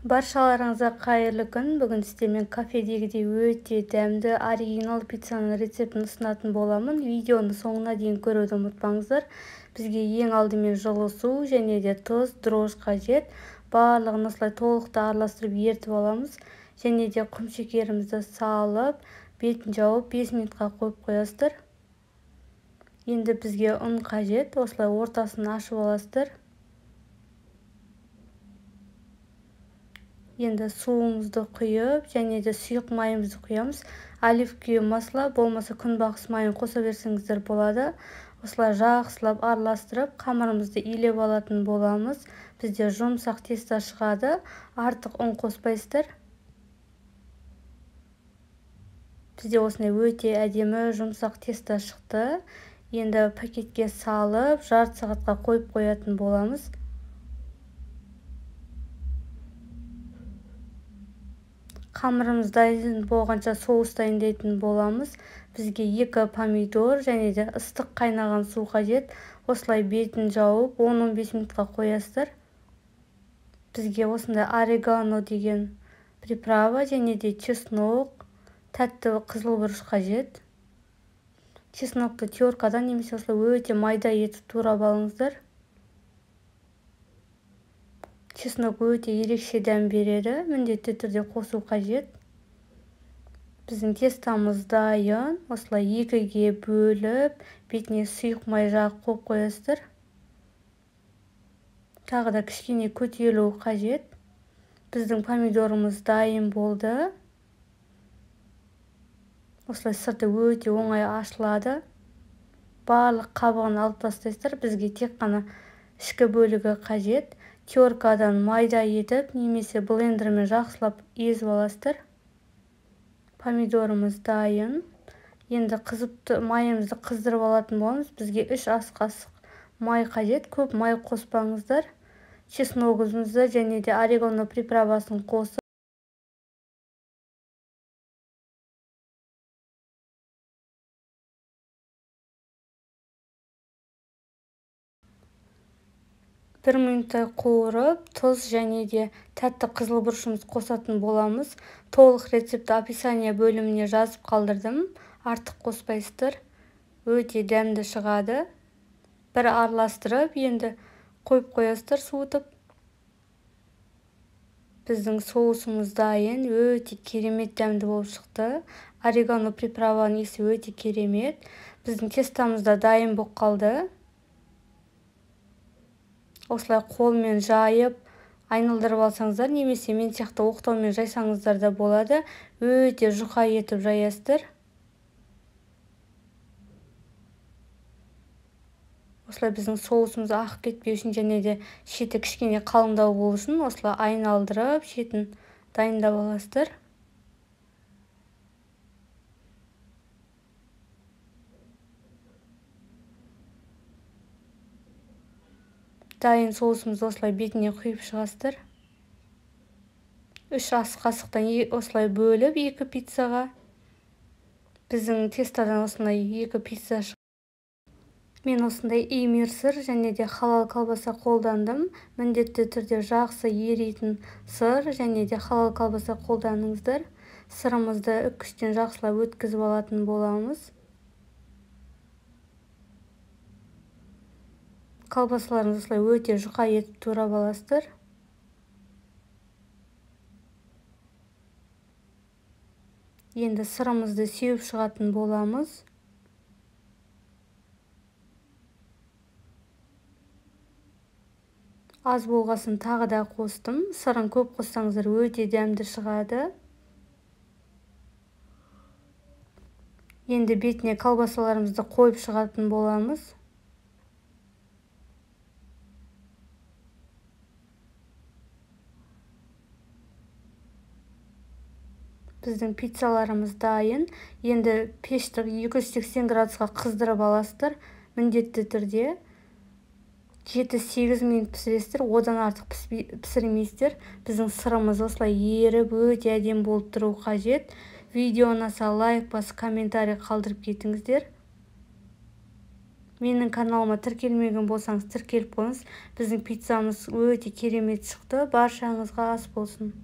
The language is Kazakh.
Баршаларыңызға қайырлы күн. Бүгін сіздермен кафедегідей өте дәмді оригинал пиццаның рецептін ұсынатын боламын. Видеоны соңына дейін көруді ұмытпаңыздар. Бізге ең алдымен жылы су және де тұз, дрожж қажет. Барлығын осылай толықты араластырып ертіп аламыз. Және де құм шекерімізді салып, бетін жауып 5 минутқа қойып қоясыздар. Енді бізге ұн қажет. Осылай ортасын ашып аласыздар. Енді суымызды құйып, және де сұйық майымызды құямыз. Оливковое масло, болмаса күнбағыс майын қоса берсеңіздер болады. Осылай жақсылап араластырып, қамырымызды илеп алатын боламыз. Бізде жұмсақ тесто шығады, артық ұн қоспайсыздар. Бізде осындай өте әдемі жұмсақ тесто шықты. Енді пакетке салып, жарты сағатқа қойып қоятын боламыз. Қамырымыз дайын болғанша соус дайындайтын боламыз. Бізге 2 помидор және де ыстық қайнаған су қажет. Осылай бетін жауып 10-15 минутқа қоясыздар. Бізге осындай орегано деген приправа және де чеснок, тәтті қызыл бұрыш қажет. Чеснокты теркадан немесе осылай өте майда етіп турап алыңыздар. Чеснок өте ерекше дәм береді, міндетті түрде қосу қажет. Біздің тестамыз дайын. Осылай 2-ге бөліп, бетіне сұйық май жағып қойып қоясыздар. Тағы да кішкене көтерілу қажет. Біздің помидорымыз дайын болды. Осылай сырты өте оңай ашылады. Барлық қабығын алып тастайсыздар. Бізге тек қана ішкі бөлігі қажет. Теркадан майда етіп, немесе блендермен жақсылап езіп аласыздар. Помидорымыз дайын. Енді қызып майымызды қыздырып алатын боламыз. Бізге 3 ас қасық май қажет. Көп май қоспаңыздар. Чесногымызды және де орегано приправасын қосып, 1 минуттай қуырып, тұз және де тәтті қызыл бұрышымызды қосатын боламыз. Толық рецептті описание бөліміне жазып қалдырдым. Артық қоспайсыздар. Өте дәмді шығады. Бір араластырып, енді қойып қоясыздар суытып. Біздің соусымыз дайын, өте керемет дәмді болып шықты. Орегано приправаның иісі өте керемет. Біздің тестамыз да дайын болып қалды. Осылай қолмен жайып, айналдырып алсаңыздар, немесе мен сияқты оқтаумен жайсаңыздар да болады. Өте жұқа етіп жаясыздар. Осылай біздің соусымыз ағып кетпеу үшін және де шеті кішкене қалыңдау болу үшін осылай айналдырып, шетін дайындап аласыздар. Дайын соусымызды осылай бетіне құйып шығасыздар. 3 ас қасықтан осылай бөліп 2 пиццаға. Біздің тестадан осындай 2 пицца шықты. Мен осындай имир сыр және де халал колбаса қолдандым. Міндетті түрде жақсы еритін сыр және де халал колбаса қолданыңыздар. Сырымызды үккіштен жақсылап өткізіп алатын боламыз. Колбасаларыңызды осылай өте жұқа етіп турап аласыздар. Енді сырымызды сеуіп шығатын боламыз. Аз болғасын тағы да қостым. Сырын көп қоссаңыздар өте дәмді шығады. Енді бетіне колбасаларымызды қойып шығатын боламыз. Біздің пиццаларымыз дайын. Енді пешті 280 градусқа қыздырып аласыздар. Міндетті түрде 7-8 минут пісіресіздер, одан артық пісірмейсіздер. Біздің сырымыз осылай еріп, өте әдемі болып тұру қажет. Видео ұнаса лайк басып, комментарий қалдырып кетіңіздер. Менің каналыма тіркелмеген болсаңыз, тіркеліп қойыңыз. Біздің пиццамыз өте керемет шықты. Баршаңызға ас болсын!